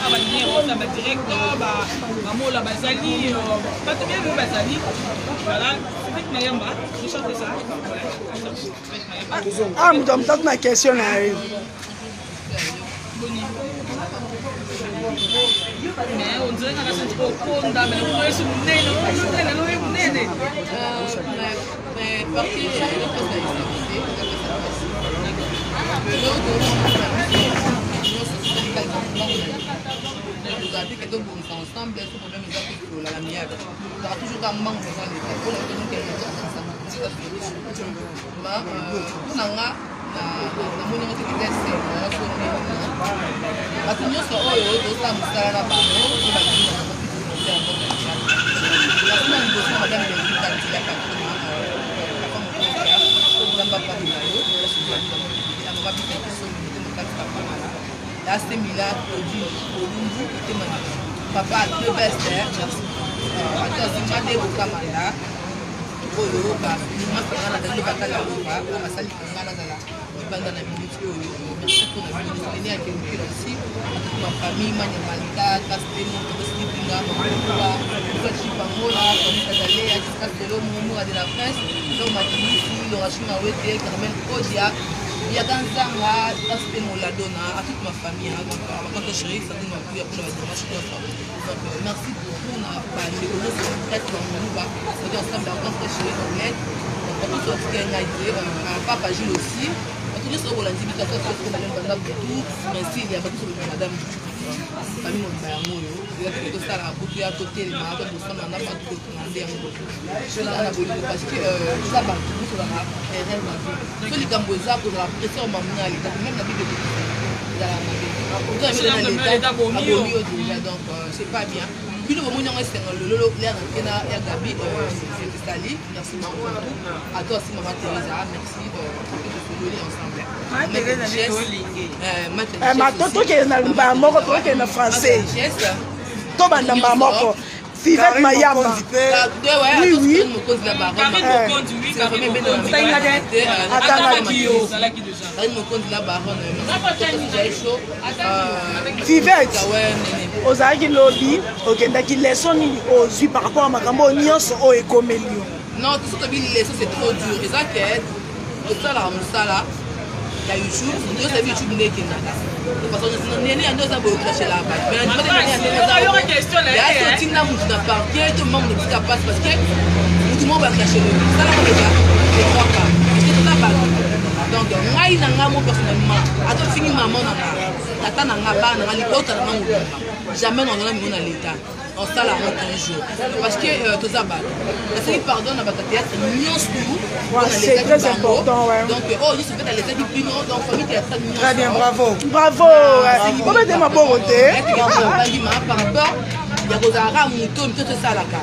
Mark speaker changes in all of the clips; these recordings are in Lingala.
Speaker 1: Awa balumière osa badirecteur, bamola bazali, bato bien oyo bazali. Voilà, Fivette Mayamba, je chante ça. Fivette Mayamba.
Speaker 2: Ah, moto ya moto atuna question na ye.
Speaker 1: Boni. Mais on dirait kaka senti kokonda, mais nakomo yesu monene, monene, loye monene.
Speaker 3: Mais parti ezopesa estabilité, ezopesa mpasi. Lelo nyonso tosalika likambo tozala te ke tobongisa ensemble. So problème eza te, tolala miyabe, tozala toujours ka mbangu eza leta mpona tozokende asalisa eza solution. Ma mpona nga, namoni yango te eza esengo so ndenge bato nyonso oyo tozosala mosala na bango mpe balingi na bango mpe na liboso na madame Belvita Nzela Patrona, papa mokonzi, Nzambe apambola yo. Mama Bita Kisombi, motema kati kapamala Asemila Claudine Olumbu, motema na papa the best. Merci ato asimba nde bokamanda oyo masanga na dali bakala loka oyo basali nga nazala libanda na minute oyo. Merci mpona bino nyonso. Nene ya kelokelo aussi, ma famille Manya Malika Kastemo Tokosilipinga Mamokuba Fachi Pangola, famille Kazalea Jiska Solo Momoura de la Prince Jean Makinisi Laurachi Mawete Carmen Odia Biaka Nzanga Kastemo Ladona, à toute ma famille, hein. Donc ma tante chérie Sandrine Makuya, mpona badémarche nyonso. Donc merci beaucoup na bandeko nyonso prêtre banguluba soki ensemble, la tante chérie Orlette, donc bato nyonso batikali ngai te, papa Gilles aussi, bato nyonso oyo bolandi biso ata soki banda banda butu. Merci ya bato nyonso bolanda madame, famille mobimba yango oyo eza teke tosala butu ya totelema tobosana na bato tokanga nde yango tozala na bolingo, parce que eza bato tozalaka erreur na vie. So likambo eza kozala pression mamuna ya leta, même na bible ezalaka mabe abomi yo déjà. Donc c'est pas bien. Bino bomoni yango esengo lololo lere na na ya Gabi, je te salue, merci beaucoup à toi aussi, maman Teresa, merci, tosololi ensemble.
Speaker 2: Tokende na mbala moko, tokende na français, tobanda mbala moko. Fivette Mayamba, oui.
Speaker 1: Atangaki yo, ozalaki déjà.
Speaker 3: Mokonzi la baronne.
Speaker 2: Fivette, ozalaki lobi, okendaki, leçon nini ozwi par rapport à makambo oyo nyonso oyo ekomeli yo?
Speaker 3: Non, soki tobi leçon, c'est trop dur. Eza ke tosalaka mosala ya YouTube, nyonso yebi YouTube nde ekendaka. Nene ya nde oza boye, oclashelaka bato otinda mutu na parquet to mama mutu bisika pasi, parce que mutu moko baclashele salaka déjà ekwaka, parce que toza bato. Donc ngai na ngai mo personnellement, ata ofingi mama na nga, tata na nga, bana na nga, libota na nga mobimba, jamais nazala mingo na l'état osala yango 15 jours, parce que toza bato. Nasali pardon na bato ya théâtre nyonso.
Speaker 2: C'est très important, ouais.
Speaker 3: Donc oyo nyonso mpe nalekaki bino, donc famille théâtrale nyonso.
Speaker 4: Très bien, bravo.
Speaker 2: Bravo, obete maboko te.
Speaker 3: Bangima par rapport ya kozalaka moto mito tosalaka,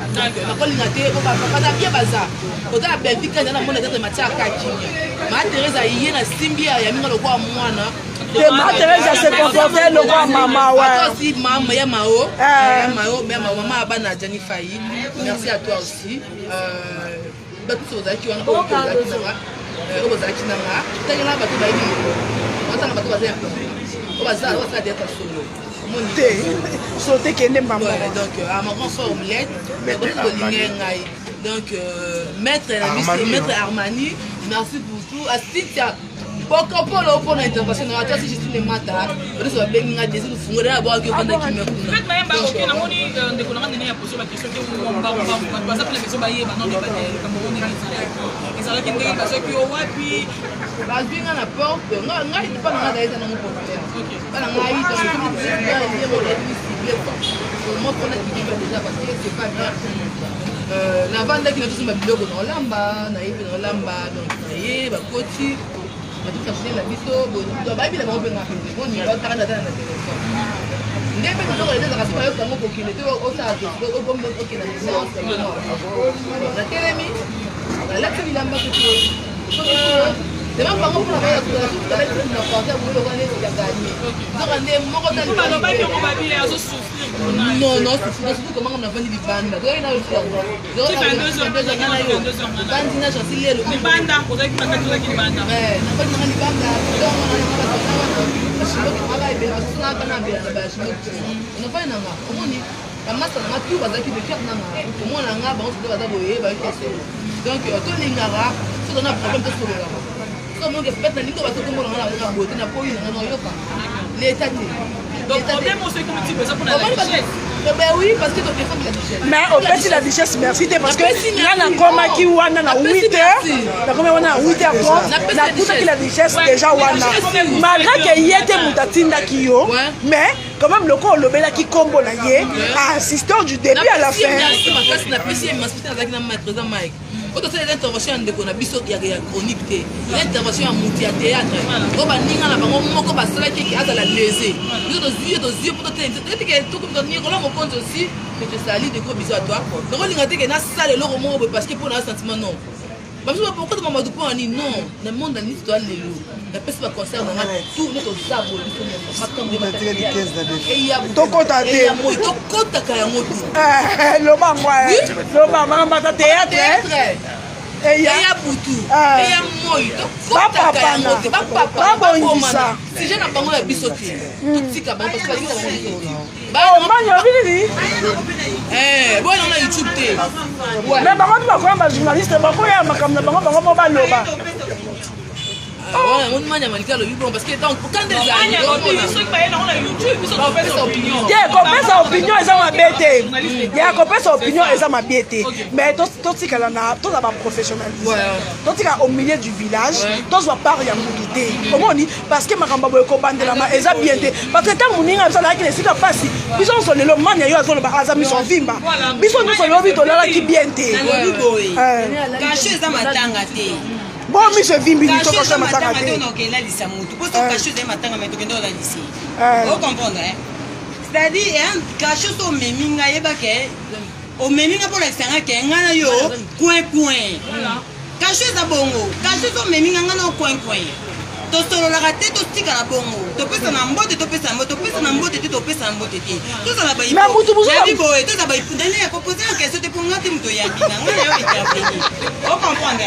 Speaker 3: nakolinga te baza bien, baza kozala Belgique kanda na mona tete matiaka kimia. Ma Therese ye na simbi ya minga lokola mwana.
Speaker 2: Te, ma Therese se comportait lokola mama, ouais.
Speaker 3: Toi aussi, mama ya Mao, ya Mao, ya Mao, mama ya bana Jani Fayi, merci à toi aussi. Bato nyonso ozalaki wana, oyo ozalaki nanga, oyo ozalaki nanga, tangela bato bayebi, otanga bato baza important, oyo baza oyo basala théâtre solo.
Speaker 2: Te, so te, kende mbamba.
Speaker 3: Donc à ma grand frère Omelette, bolingi ngai, donc maître na biso, maître Armani, merci pour tout. À Cynthia Bokopolo mpona intervention na toi. Si je suis mata nyonso babengi nga desi kofungola na bwaki ofanda kimia kuna.
Speaker 1: Faites Mayamba, ok, namoni ndeko nanga ndenge ya poso baquestion te, mbangu bato baza mpena besoin bayeba nano ebandeli likambo ngo ndenge ezalaki, ndenge bazwaki yo wapi.
Speaker 3: Bazwi nga na porte. Ngai mpa na nga eza nango populaire, mpa na ngai cible quoi, moi mpona kibimba déjà, parce que c'est pas bien. Navandaki na tosomba biloko na olamba, nayebi na olamba, donc naye bakoti bato na biso bayebi na bango mpe nga boni bataka na tala na telefone nde mpe biloko ezalaka so bayoka yango kokende te, osala okende na natelemi, nalati bilamba soki dema bango mpona bayalati na porte boyo wana ya ganye, nzoka nde moko.
Speaker 1: Balobaki yango babi azosouffrir.
Speaker 3: Non, non, surtout komanga navandi libanda, toyaki na bandi na Jansi lelo.
Speaker 1: Libanda ozalaki makati, ozalaki libanda.
Speaker 3: Navandi nanga libanda. Bashiloki aba ebele, basusu naka na bashiloki nafani nanga, omoni bamasa nanga tout bazalaki de fier nanga, omona nga bango soki baza boye bayoki esolo. Donc tolingaka soki toza na problème, tosololaka. So omonke peut-être nalingi bato kombo nanga na boye te, napoyi nanga na oyoka leta te.
Speaker 1: Donc problème oso ekomi tipo eza mpona la richesse.
Speaker 3: Ben oui, parce que todefendre la richesse.
Speaker 2: Mais opesi la richesse merci te, parce que nga nakomaki wana na 8 heures, nakomi wana na 8 heures 30, nakutaki la richesse déjà wana, malgré ke ye te moto atindaki yo, mais quand même loko olobelaki nkombo na ye, assistant du début à la fin.
Speaker 3: Merci makasi, napesi ye merci. Azalaki na président Mike oyo tosala, eza intervention ya ndeko na biso ya chronique te, eza intervention ya motu ya théâtre oyo baninga na bango moko basalaki eke azala lese. Biso tozwi ye, tozwi ye mpo toteleke. Nicolas Mokonzi aussi, que te salue, de gros bisous à toi. Nakolinga te ke nasala eloko moko boye parce que mpo na sentiment, non. Babiso bakotama bato mpo ani non na monde na niti toya lelo. Napesi baconcert nanga tout nde toza boye, biso nyonso makambo
Speaker 2: Tokota te.
Speaker 3: Moi tokotaka yango te.
Speaker 2: Loba ngwa, loba makambo ata théâtre.
Speaker 3: Eya butu, eya moi, tokotaka yango te. Bapapa
Speaker 2: babongisa
Speaker 3: sujet na bango ya biso te, totika bango parce que balingi na bango biso te.
Speaker 2: Mani obi nini?
Speaker 3: Boya na YouTube te.
Speaker 2: Mais bango mpe bakoya, bajournaliste bakoya makambo na bango, bango mo baloba.
Speaker 3: Wana mani ya malika alobi bon, parce que donc kanda ezali.
Speaker 1: Soki baye nango na YouTube, biso topesa opinion.
Speaker 2: Te, kopesa opinion eza mabe te, ya kopesa opinion eza mabe te, mais totikala na toza baprofessionnalisme, totika au milieu du village, tozwa part ya mutu te, omoni, parce que makambo boye kobandelama eza bien te, parce que ntango moninga biso azalaki na esika mpasi, biso nyonso lelo mania yo azoloba aza miso mvimba, biso nyonso lobi tolalaki bien te.
Speaker 4: Nalobi boye, cachet eza matanga te.
Speaker 2: Bo miso evimbi.
Speaker 4: Cachet
Speaker 2: litoko
Speaker 4: eza
Speaker 2: matanga
Speaker 4: matanga te.
Speaker 2: te.
Speaker 4: Ona okelalisa motu mpo so cachet ezali matanga, me tokende olalisi.
Speaker 2: Eh.
Speaker 4: Ocomprendre, c'est-à-dire cachet so omemi ngai, yebake omemi nga mpo olakisa nga ke ngai na yo coin coin. Cachet eza bongo, cachet so omemi nga, ngai na yo coin coin, tosololaka te, totikala bongo, topesa na mbote, topesa na mbote, topesa na mbote te, topesa na mbote te, tozala.
Speaker 2: Mais mutu mosusu-
Speaker 4: Nayebi boye, tozala ndenge ya kopose na question te, mpo nga te moto oyambi nga, ngai na yo intervenir, ocomprendre?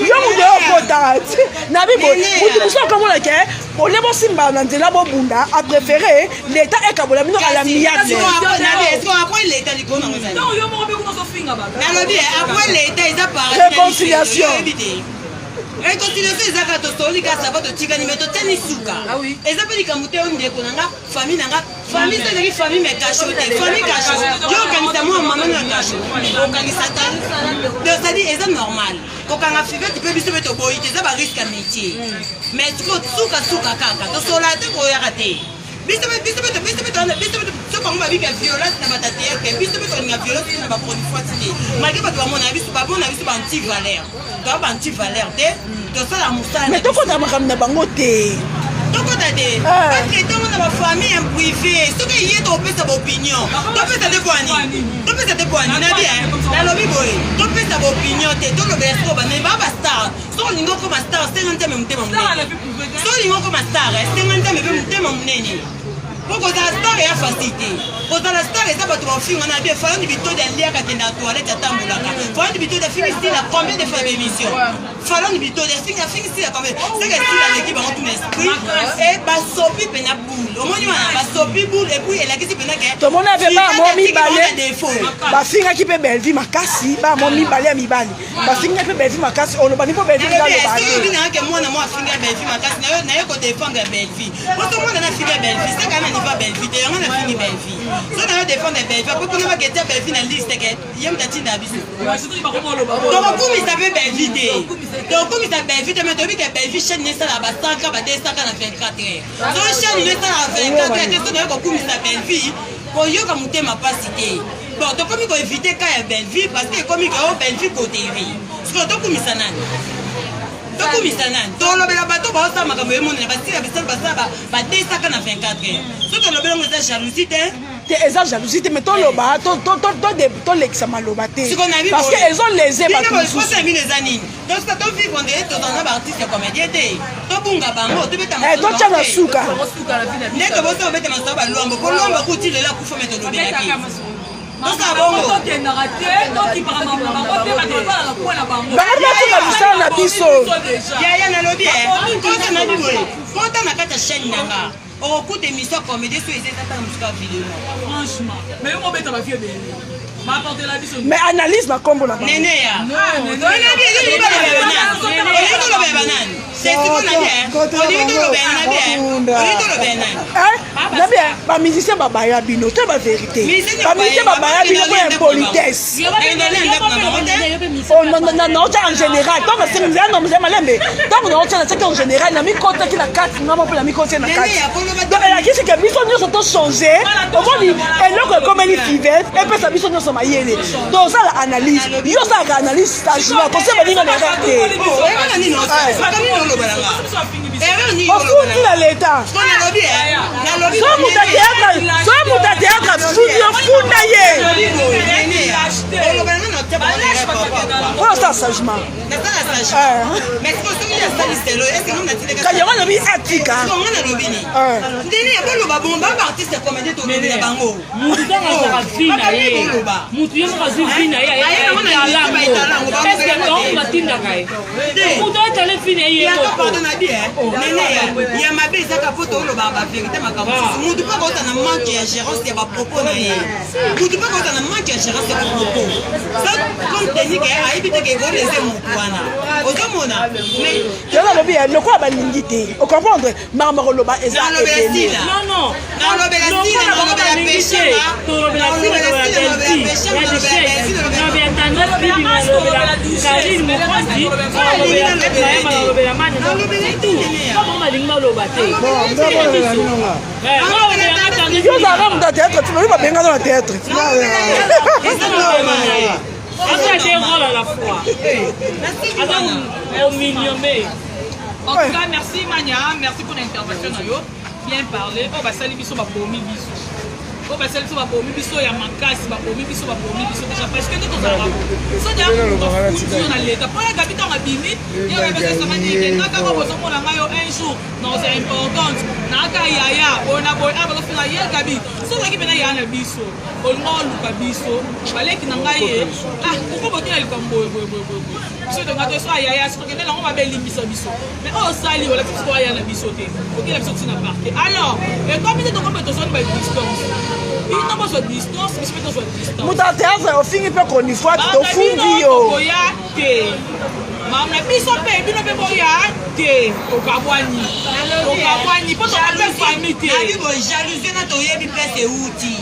Speaker 2: Yo moto oyo okotaka ti nabi boye,
Speaker 4: Nene.
Speaker 2: motu mosusu akomona ke olie bosimba na nzela bobunda, apréféré leta ekabola bino à l'amiable.
Speaker 4: Après leta likolo nango ezali.
Speaker 1: Donc yo moko mpe kuna ozofinga bato.
Speaker 4: Nalobi après leta eza par
Speaker 2: Réconciliation.
Speaker 4: Réconciliation eza kaka tosoli kaka sava, totikani, me totiani suka. Eza mpe likambo te oyo ndeko na nga, famille na nga, famille so ezalaki famille, mais cachot te, famille cachot yo okanisa mwa mama na cachot, okanisa te. Donc c'est-à-dire eza normal kokanga Fivete mpe biso mpe toboyi te, eza barisque ya métier, mais sikoyo sukasuka kaka tosola te, koyaka te. Biso mpe biso mpe biso mpe biso mpe so bango babika violence na bato ya théâtre, biso mpe tolinga violence te na bachroniqueurs te, malgré bato bamona biso, bamona biso baanti valeur, toa baanti valeur te, tosala mosala.
Speaker 2: Mais tokota makambo na bango te.
Speaker 4: Tokota te, batraite yango na bafamille en privé. Soki ye topesa baopinion, topesa te pwani, topesa te pwani na bien. Nalobi boye, topesa baopinion te, tolobela sikoyo banani baa bastar. Soki olingi okoma star, senga Nzambe motema monene. Soki olingi okoma star, senga Nzambe mpe motema monene, po kozala star eya facile te. Kozala star eza bato bafinga na bien. Faloni Bitodi aliaka, akenda na toilette, atambolaka. Faloni Bitodi afingi Sila combien de fois ya bémission? Faloni Bitodi afingi, afingi Sila combien? Seke Sila aleki bango tuna esprit e basopi mpena boule, omoni wana basopi boule, et puis elakisi mpena ke
Speaker 2: Tomoni ape baa mo mibale
Speaker 4: défaut.
Speaker 2: Bafingaki mpe Belvi makasi, baa mo mibale ya mibali bafingaki mpe Belvi makasi, olobani mpo Belvi.
Speaker 4: Soki obinaka ke mwana mo afinga Belvi makasi, naye kodéfendre Belvi, poso mwana nafinga Belvi, seka na niveau Belvi te, yango nafingi Belvi. So nayo défendre Belvi apo mpona baketia Belvi na liste ke ye moto atinda biso, tokokumisa mpe Belvi te, tokokumisa Belvi te, mais toyebi ke Belvi chaîne esalaka ba 100 ka ba 200 ka na 24 heures. So chaîne no esalaka 24 heures te, so naye kokumisa Belvi, koyoka motema mpasi te. Bon, tokomi koéviter ka ya Belvi parce que ekomi ke o Belvi kotevi. Sikoyo tokumisa nani? Tokumisa nani? Tolobela bato baosala makambo emonana, basila bisala, basala badesaka na 24 heures. So tolobela yango, eza jalousie te.
Speaker 2: Te, eza jalousie te, mais toloba, tolekisa maloba te, parce que ezolese bato mosusu.
Speaker 4: Posa bino eza nini? Tosika tovivre ndenge tozala na baartiste ya comédien te, tobunga bango, tobeta.
Speaker 2: Totya na suka.
Speaker 4: Nde tobosa kobeta masolo balwambo, po lwambo akuti lelo akufa, me tolobelaki. Tosala bongo.
Speaker 1: Tokendaka te, tokipaka makambo na bango te, bato basalaka mpo na bango.
Speaker 2: Bango batika mosala na biso.
Speaker 4: Yaya nalobi eh, kota na boye, kota na kati ya chaîne na nga. Okokuta émission ya comédie so eza eza tala mosuka ya video moko.
Speaker 1: Franchement, mais yo mobeta ba vie ebele. Baportela biso.
Speaker 2: Mais analyse makombo na bango.
Speaker 4: Nene ya. Oyebi oyebi koloba ya banani. C'est ce qu'on a dit. Olingi toloba ya nani? Olingi toloba ya nani?
Speaker 2: Nabi bamusicien babaya bino to bavérité, bamusicien babaya bino mpo ya impolitesse. Naotya en général ntango asengiza malembe, ntango naotya natiaki en général, na mikotaki na kati ngamo mpe na mikoti na kati. Donc elakisi ke biso nyonso tochange. Omoni eloko ekomeli Fivete, epesa biso nyonso mayele. Tozala analyse, yo osalaka analyse sagement, kosia baninga na erreur te. Ofuti na leta. So moto ya théâtre, so moto ya théâtre afuti yo, funda ye oyo osala sagement. Kasi yango alobi atika.
Speaker 4: Ndenge ya koloba bongo, ba artiste comédien tolobela bango.
Speaker 5: Mutu ntango azwaka vie na ye, mutu ye moko azwi vie na ye, ayetalango est-ce bango batindaka ye? Mutu atale vie na ye ye
Speaker 4: yaka
Speaker 5: moko.
Speaker 4: Pardon na bi nene ya mabe ezaka po tolobaka bavérité. Makambo mosusu, mutu mpe akota na manque ya gérance ya bapropos na ye. Mutu mpe akota na manque ya gérance ya bapropos sa compte tenu ke ayebi te ke ekolese mutu wana, ozomona, mais
Speaker 2: Yango alobi ya lokola balingi te ocomprendre makambo koloba eza
Speaker 4: Nalobela
Speaker 2: ebele.
Speaker 4: Sila.
Speaker 5: Non, non.
Speaker 4: Nalobela Sila, nalobela Peshanga,
Speaker 5: Tolobela Sila,
Speaker 4: nalobela
Speaker 5: tolobela
Speaker 4: Sila, nalobela
Speaker 5: Delphi,
Speaker 4: Peshanga,
Speaker 5: ya
Speaker 4: nalobela
Speaker 5: Duchesse,
Speaker 4: Delphi, nalobela
Speaker 5: nalobela Tendresse Bibi, nalobela Karine Mokonzi, nalobela Mayema, nalobela Mane. Bango balingi baloba te. Balobelanga Tendresse.
Speaker 2: Yo ozalaka moto ya théâtre ti lobi babengana na théâtre.
Speaker 5: Aza deux rôles à la fois. Aza au milliomé.
Speaker 1: En tout cas, merci Mania, merci pour l'intervention na yo. Bien parlé. Oh, basali biso, babomi biso. Oh, basali biso, babomi biso ya makasi, babomi biso, babomi biso déjà parce que nde tozalaka so deya bafuti yo na leta mpo ya Gabi. Ntango abimi ye oyebesesama nini? Nga kaka bozomona ngai yo un jour non, c'est importante naaka yaya boye na boye. A bazofinga ye Gabi. So ozalaki mpena yaya na biso, olinga oluka biso baleki na ngai ye. Ah, pourquoi bokela likambo boye boye boye boye boye? Biso tonga to so ayaya soki tokende nango mabe, elimbisa biso. Mais oyo osali, olakisi biso aya na biso te, okela biso ntina parke. Alors ekomi te, tokomi tozwani ba distance, bino bozwa distance, biso mpe tozwa distance.
Speaker 2: Moto ya théâtre ofingi mpe konifwati, tofundi yo.
Speaker 1: Tokoya te, mama na biso mpe bino mpe boya te. Tokabwani, tokabwani mpo toka mpe famille te.
Speaker 4: Nabi boye, jalousie na toyebi place euti.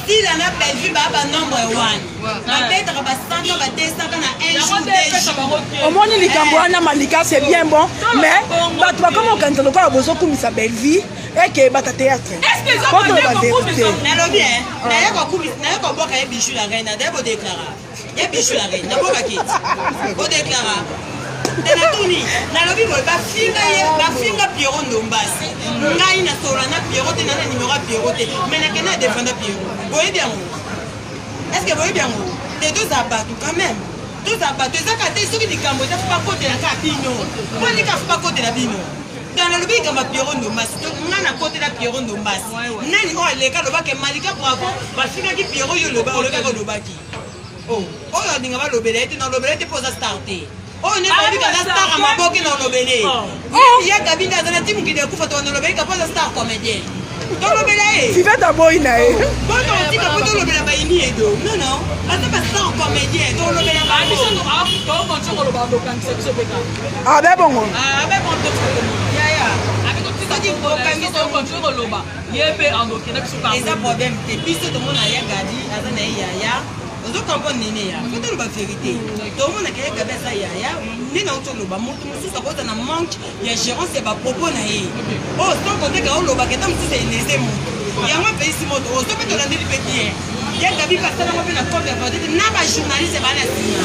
Speaker 4: Sila na Bellevue baa banombre wana, babetaka basanga badesaka na un
Speaker 1: Yango
Speaker 4: jour
Speaker 1: nde
Speaker 4: deux
Speaker 1: epesa
Speaker 4: jours.
Speaker 1: bango te.
Speaker 2: Omoni likambo wana, Malika, c'est bien bon, mais bato bakoma kokanisa lokola bozokumisa Bellevue eke bata théâtre.
Speaker 1: Est-ce que eza
Speaker 2: Po toloba
Speaker 1: mabe
Speaker 2: vérité.
Speaker 1: kokumisa?
Speaker 4: Nalobi e naye kobwaka ye Bijou la reine, naye bodeklara ye Bijou la reine, nabwakaki bodeklara te. Natuni, nalobi boye, bafinga ye, bafinga Piero Ndombasi. Ngai nasolola na Piero te, na numéro ya Piero te, mais nakende na defenda Piero. Boyebi yango? Est ce que boyebi yango te? Tozala bato quand même, tozala bato. Ezaka te soki likambo eza, fo bakotela kaka bino, mpo nika fo bakotela bino. Donc nalobi likambo ya Piero Ndombasi, ngai nakotela Piero Ndombasi. Nani oyo aleka alobaki Malika bravo, bafingaki Piero, yo oloba, olobaki, olobaki oyo alinga balobela ye te. Nalobela ye te mpo oza star te. Oyo nyonso abika aza star ya maboke. Na olobele ye Gabi nde aza na ti mokili ekufa to nalobeli ka mpo aza star comédien, tolobela ye.
Speaker 2: Fivete aboyi na ye.
Speaker 4: Po totika po tolobela bayini edo. Non, non, baza bastar comédien, tolobela bango.
Speaker 1: Biso tokonti koloba, tokangisa biso mpe kaka.
Speaker 2: Abe bongo.
Speaker 1: Abe bon,
Speaker 4: Yaya.
Speaker 1: Tokonti koloba, ye mpe andokenda biso kaka.
Speaker 4: Eza problème te. Biso tomona ya Gabi aza na ye yaya, ozo comprendre nene ya fo toloba vérité. Tomonaka ya Gabi aza yaya. Nde nauti oloba, moto mosusu akota na manque ya gérance ya bapropos na ye oyo sans compter ka olobaka ata mosusu elese moto yango apeyisi moto ozo mpe. Tolandeli mpe bien ya Gabi, basalango mpe na compte ya vedette na bajournaliste baa na nsima.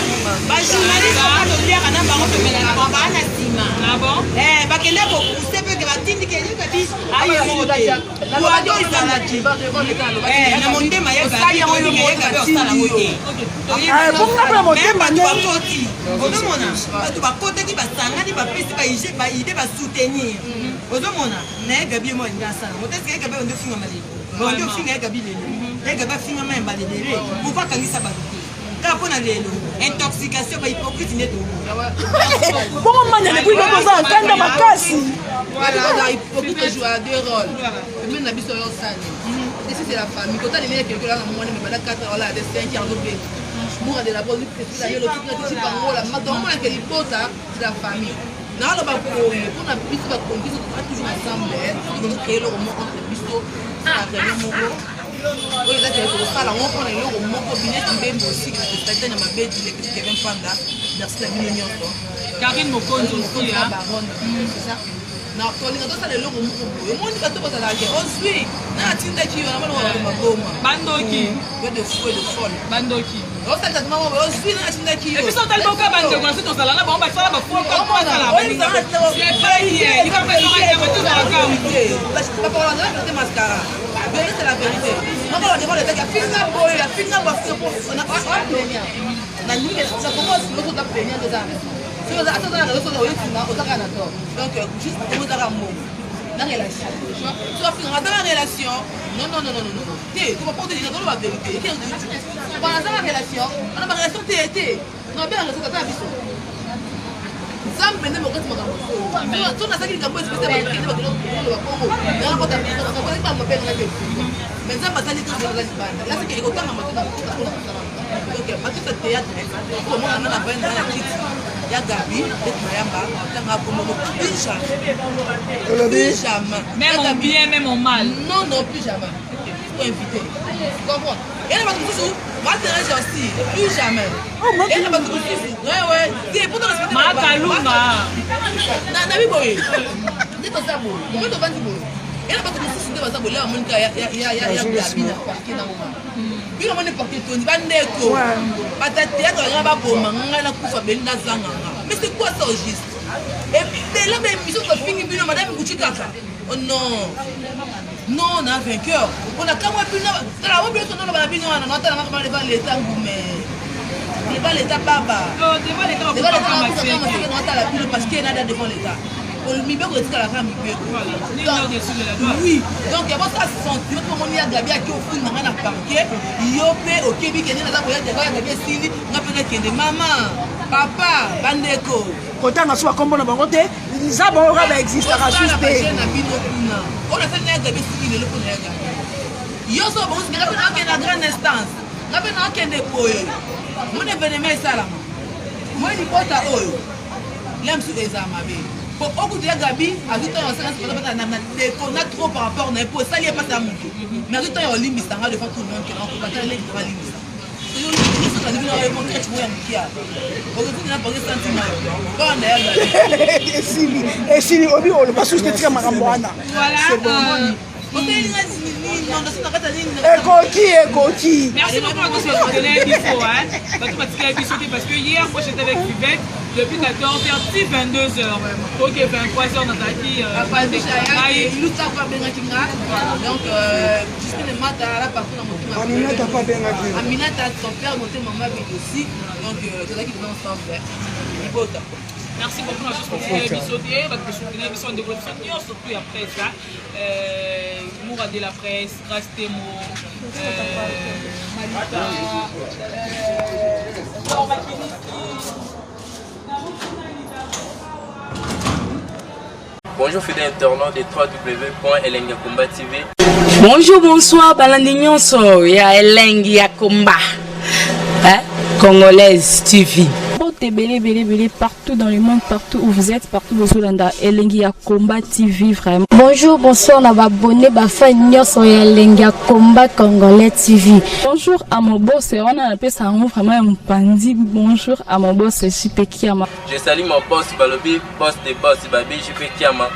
Speaker 4: Bajournaliste oyo toliaka na bango, tomela na bango, baa na nsima.
Speaker 1: Ah bon.
Speaker 4: Bakende kopousse mpe ke batindiki ye Gabi aye moko te. Wado ezalaki na mondema ya Gabi, toyebi ye Gabi osalango te.
Speaker 2: Bonga mpe motema
Speaker 4: Bato
Speaker 2: nde.
Speaker 4: bakoti, ozomona bato bakotaki, basangani, bapesi baide, basoutenir. Ozomona na ye Gabi ye mo alingi asala ngo te. Eske ye Gabi onde ofingama lelo? Bonde ofinga ye Gabi lelo. Ye Gabi afinga mai mbala ebele. Pourquoi akangisa bato te? Kaka mpo na lelo. Intoxication ba hypocrite nde tomo.
Speaker 2: Bongo manya depuis lobi oza na kanda makasi.
Speaker 3: Voilà, hypocrite joue à deux rôles. Même na biso yo sani. Ici c'est la famille. Kota lele quelque là na mwana mais bada 4 heures là de 5 heures de Moura de la bonne la yolo toute la bangola. Makambo na kelibota c'est la famille. Naloba boye mpona biso bakonzi biso toza toujours ensemble soki tozocree eloko moko entre biso na réunion moko oyo eza kele tokosala yango mpona eloko moko bineti mbembo osiki na festivalité na mabe dilekisi kevin mpanda merci na bino nyonso
Speaker 1: Karine Mokonzi aussi
Speaker 3: hein baronne c'est ça na tolinga tosala eloko moko boye omoni bato bazalaka ke ozwi na atindaki yo na mwana wa maboma
Speaker 1: bandoki
Speaker 3: yo de fou et de folle
Speaker 1: bandoki
Speaker 3: osala tata moko boye ozwi na atindaki yo
Speaker 1: et puis sotali boka bandeko na biso tozala na bango basala bafoka
Speaker 3: mascara vérité c'est la vérité moko la devant l'état afinga boye afinga boye afinga boye na lingi na kongo soki oza plaignant oza soki oza ata oza na réseau soki oyotinga oza kaka na tort donc juste kongo ozaka mbongo na relation soki afinga aza na relation non non non non non te koma porte déjà toloba vérité eke wana aza na relation wana ba relation te te na benga relation tata biso nzambe nde mokati makambo so nazalaki likambo espese bakende bakoloba bongo nakota mabenga te mais nzambe azali kaka aza libanda laseke ekotangama te donc bato ya théâtre komona nga na vanda na kiti ya gabi ete mayamba tanga komoko plus jamais plus jamais
Speaker 1: même en bien même en mal
Speaker 3: non non plus jamais faut inviter comprends ena bato mosusu baterese aussi plus jamais ena bato mosusu wewe te po
Speaker 1: makalunga
Speaker 3: nabi boye nde toza boye omoi tovandi boye ena bato mosusu nde baza boye bamoni ka ya gabi na parke na moma bino moni parke tondi bandeko bato ya théâtre banga baboma ngai nakufa beli nazanga nga mais c'est quoi ça au juste ebele ba émission tofingi bino madame gucci kaka oh non non na vainqueur mpona kamwa bino tala o bino tonoloba na bino wana natala ngaka devant l'état ngume devant l'état baba devant l'état natala bino parce que nada devant l'état mibeko etikalaka mibeko oui donc ya bosa sentiment mpo omoni ya gabi ake ofunda nga na parquet yo mpe okebi kende naza koya ya gabi esili nga mpe nakende mama papa bandeko
Speaker 2: kotanga so bakombo na bango te eza bango kaka baexistaka susu te
Speaker 3: na bino kuna oyo nasali na ya gabi esuki lelo mpo na ya gabi yo so bongo nga mpe naokende na grande instance nga mpe naokende boye mona evenema esalama moi libota oyo la mosusu ezala mabe po okutu ya gabi azwi ntango asala na deko na trop par rapport na ye po esali ye mpasi ya motu mais azwi ntango ya olimbisa nga devant tout le monde ke nakokatala leki alimbisa
Speaker 2: esili esili obi oloba susu te tika makambo wana ekoki ekoki
Speaker 1: Merci beaucoup à tous les partenaires biso hein. Bato batikali biso te parce que hier moi j'étais avec Fivette depuis 14h ti 22h. Ok 23h nazalaki
Speaker 3: donc Justine Mata la partout na motema
Speaker 2: Aminata pa abengaki
Speaker 3: Aminata son père motema mabi aussi donc tozalaki vraiment ensemble libota
Speaker 1: Merci beaucoup na biso kotikela biso te bato kosoutenir biso ndeko biso nyonso tout ya presse euh, Moura de la presse Grace Temo euh, Malika euh, Laura Kiniki
Speaker 6: Bonjour fidèles internautes de www.elengiyakomba TV.
Speaker 5: Bonjour, bonsoir, balandi nyonso ya Elengi ya Komba. Hein? Congolaise TV.
Speaker 7: Mbote ebele ebele ebele partout dans le monde partout où vous êtes partout bozolanda elengi ya combat TV vraiment.
Speaker 8: Bonjour, bonsoir na ba abonné ba fan nyonso ya elengi ya combat congolais TV.
Speaker 7: Bonjour à mon boss wana napesa yango vraiment ya mopanzi bonjour à mon boss JP Kiama.
Speaker 6: Je salue mon boss balobi boss de boss babi JP Kiama.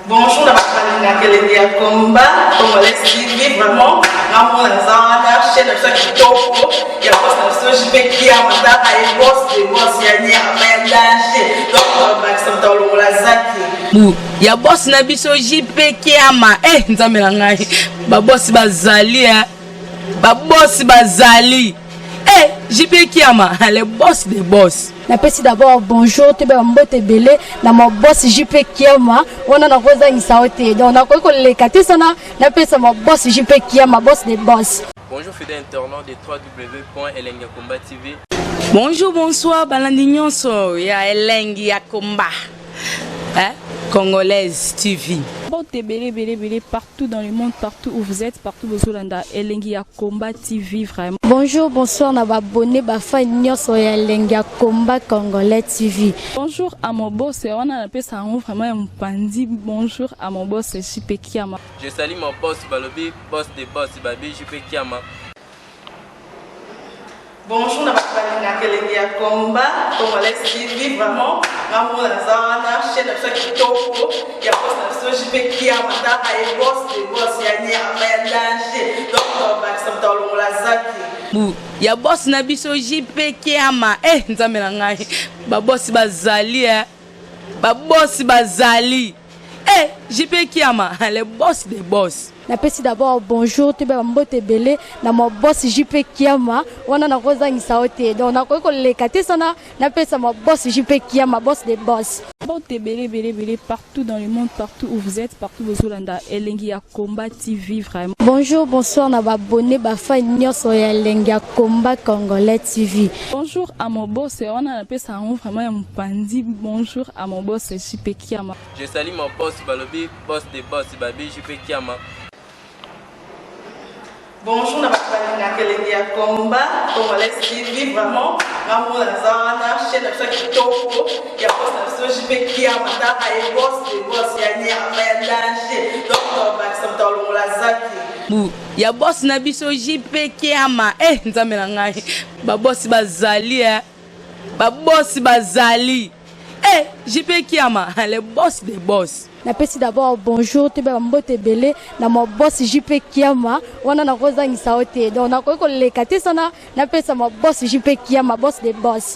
Speaker 9: Bonjour na bato balingaka elengi ya combat congolais TV vraiment nga mona naza wana chaîne na biso ya kitoko ya boss na biso JP Kiama tala ye boss de boss ya nyama ya danger donc bakisa moto alongola zaki
Speaker 5: bu ya boss na biso JP Kiama eh nzambe na ngai ba boss bazali eh ba boss bazali eh JP Kiama le boss de boss.
Speaker 8: Napesi d'abord bonjour toyeba mbote ebele na ma boss JP Kiama wana nakozangisa yo te. Donc nakoki koleka te sana napesa ma boss JP Kiama, boss des boss.
Speaker 6: Bonjour fidèles internautes de www.elengiyakomba TV.
Speaker 10: Bonjour, bonsoir, balandi nyonso ya Elengi ya Komba. Hein? Congolaise TV.
Speaker 7: Mbote ebele ebele ebele partout dans le monde, partout où vous êtes, partout bozolanda Elengi ya Combat TV vraiment.
Speaker 8: Bonjour, bonsoir na ba abonné ba fan nyonso ya Elengi ya Combat Congolais TV.
Speaker 7: Bonjour à mon boss, wana napesa yango vraiment ya mopandi. Bonjour à mon boss JP Kiama.
Speaker 6: Je salue mon boss Balobi, boss des boss Babi JP Kiama.
Speaker 9: Bonjour na bato balingaka Elengi ya Combat Congolais TV. Vraiment, ngamona naza wana, chaîne na biso ya kitoko ya boss na biso JP Kiama, taka ye boss de boss ya nyama ya danger. Donc bakisa moto alongola zaki
Speaker 10: Bu ya boss na biso JP Kiama. Eh, nzambe na ngai, babosi bazali, eh. Babosi bazali. Eh, JP Kiama, le boss des boss.
Speaker 8: Napesi d'abord bonjour toyeba mbote ebele na ma boss JP Kiama wana nakozangisa yo te. Donc nakoki koleka te sana napesa ma boss JP Kiama, boss des boss.
Speaker 7: Mbote ebele ebele ebele partout dans le monde, partout où vous êtes, partout bozolanda Elengi ya Combat TV vraiment.
Speaker 8: Bonjour, bonsoir na ba abonné ba fan nyonso ya Elengi ya Combat Congolais TV.
Speaker 7: Bonjour à mon boss, wana napesa yango vraiment ya mopandi. Bonjour à mon boss JP Kiama.
Speaker 6: Je salue mon boss Balobi, boss des boss Babi JP Kiama.
Speaker 9: Bonjour na bato balingaka Elengi ya Combat Congolais TV. Vraiment, ngamona naza wana, chaîne na biso ya kitoko ya boss na biso JP Kiama, taka ye boss de boss ya nyama ya danger. Donc bakisa moto alongola zaki
Speaker 10: Bu ya boss na biso JP Kiama. Eh, nzambe na ngai, babosi bazali, eh. Babosi bazali. Eh, JP Kiama, le boss des boss.
Speaker 8: Napesi d'abord bonjour toyeba mbote ebele na ma boss JP Kiama wana nakozangisa yo te. Donc nakoki koleka te sana napesa ma boss JP Kiama, boss des boss.